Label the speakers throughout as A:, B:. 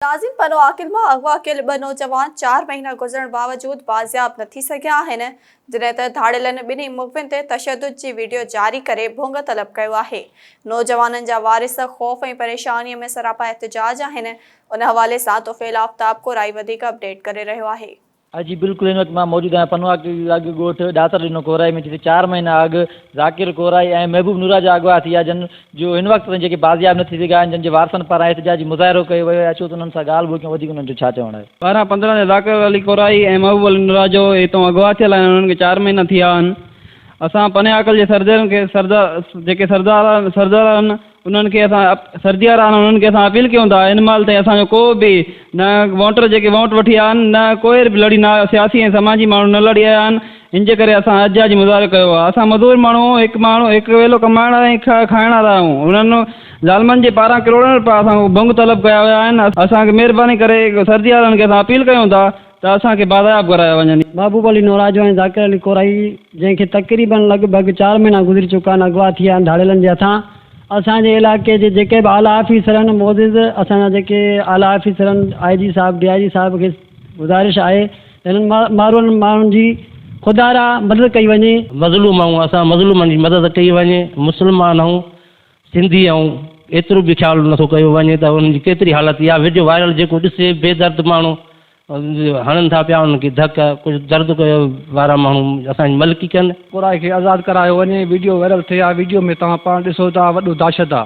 A: ناظم پنو عاقل مان اغوا ڪيل ٻه نوجوان چار مهينا گذرڻ باوجود بازياب نه ٿي سگهيا آهن، جڏهن ته ڌاڙيلن ٻنهي مغوين تي تشدد جي وڊيو جاري ڪري ڀونگ طلب ڪيو آهي. نوجوانن جا وارث خوف ۽ پريشاني ۾ سراپا احتجاج آهن، ان حوالي سان طفيل آفتاب ڪورائي وڌيڪ اپڊيٽ ڪري رهيو آهي.
B: جي بلڪل هن وقت مان موجود آهيان پنوعاقل لاڳو ڳوٺ ڏاتر ڏنو ڪورائي ۾ جتي چار مهينا اڳ ذاڪر ڪورائي ۽ محبوب نورا جا اغوا ٿي ويا جن جو هن وقت تائين جيڪي بازياب نه ٿي سگهيا آهن جن جي وارثن پاران احتجاجي مظاهرو ڪيو ويو آهي اچو ته انهن سان ڳالهه ٻولهه ڪيون وڌيڪ انهن جو ڇا چوڻ آهي.
C: 12 15 تي ذاڪر علي ڪورائي ۽ محبوب علي نورا جو هتون اغوا ٿيل آهن انهن کي چار مهينا ٿي ويا آهن اسان پنوعاقل جي سردارن کي سردار جيڪي سردار سردار آهن انهن کي اسان سرديار آهن انهن کي اسان اپيل ڪيون ٿا هن مهل تائين اسان جو ڪو به نه ووٽر جيڪي ووٽ وٺي آيا آهن نه ڪوئر به لڙي نه آيو سياسي ۽ سماجي ماڻهو نه لڙي آيا آهن ان جي ڪري اسان احتجاجي مظاهرو ڪيو آهي اسان مزور ماڻهو هڪ ماڻهو هڪ ويلو ڪمائڻ وارا ۽ کائڻ وارا آهيون انهن ظالمن جي پاران ڪروڙين روپيا اسان کان ڀنگ طلب ڪيا ويا آهن اسان کي مهرباني ڪري سرديارن کي اسان اپيل ڪيون ٿا ته اسان کي بازياب ڪرايو وڃن.
D: محبوب علي نوراجو ۽ ذاڪر علي ڪورائي جنهن کي تقريبن لڳ ڀڳ چار مهينا گذري چڪا آهن اغوا ٿي ويا آهن ڌاڙيلن جي هٿان اسان جي علائقي جي جيڪي به اعليٰ آفيسر آهن معزز اسان جا جيڪي اعليٰ آفيسر آهن آء جي صاحب ڊي I جي صاحب کي گذارش آهي ته هنن مارون ماڻهن جي خدارا مدد ڪئي وڃي.
E: مظلوم آهيون اسان مظلومن جي مدد ڪئي وڃي مسلمان آهيون سنڌي آهيون ايترو به خيال نٿو ڪيو وڃي ته انهن جي ڪيتري حالت اها وڊيو وائرل جيڪو ڏسي بي درد ماڻهو هڻن ٿا پيا انهن کي ڌڪ ڪجهه درد ڪيو وارا ماڻهو اسان جي ملڪي ڪن.
F: ڪورائي کي آزاد ڪرايو وڃي ويڊيو وائرل ٿئي آ ويڊيو ۾ توهان پاڻ ڏسو ٿا وڏو دهشت آ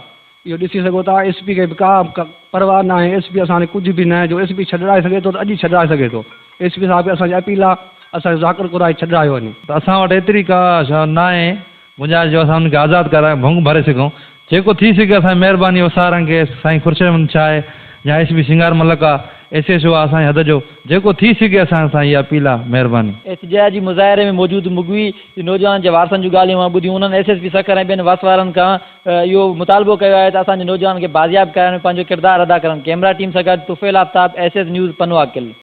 F: اهو ڏسي سگهو ٿا ايس پي کي به ڪا پرواهه ناهي ايس پي اسان ڪجهه به ناهي جو ايس پي ڇڏرائي سگهي ٿو ته اڄ ئي ڇڏرائي سگهي ٿو ايس پي صاحب کي اسان جي اپيل آ اسان جو ذاڪر ڪورائي ڇڏرايو وڃي.
G: ته اسان وٽ ايتري ڪا شيء ناهي گنجائش جو اسان انهن کي آزاد ڪرائي ڀونگ ڀري سگهون جيڪو ٿي سگهي اسان جي مهرباني وسارن کي سائين خورشيد احمد شاهه يا ايس بي سينگار ملڪ آ ايس ايس او آ اسان جي حد جو جيڪو ٿي سگهي اسان سان اها اپيل آ مهرباني.
B: احتجاجي مظاهري ۾ موجود مغوي نوجوان جي وارثن جون ڳالهيون اوهان ٻڌيون انهن ايس ايس پي سکر ۽ ٻين وس وارن کان اهو مطالبو ڪيو آهي ته اسان جي نوجوانن کي بازياب ڪرائڻ ۾ پنهنجو ڪردار ادا ڪرن ڪئميرا ٽيم سان گڏ Tufail Aftab S S news Pano Aqil.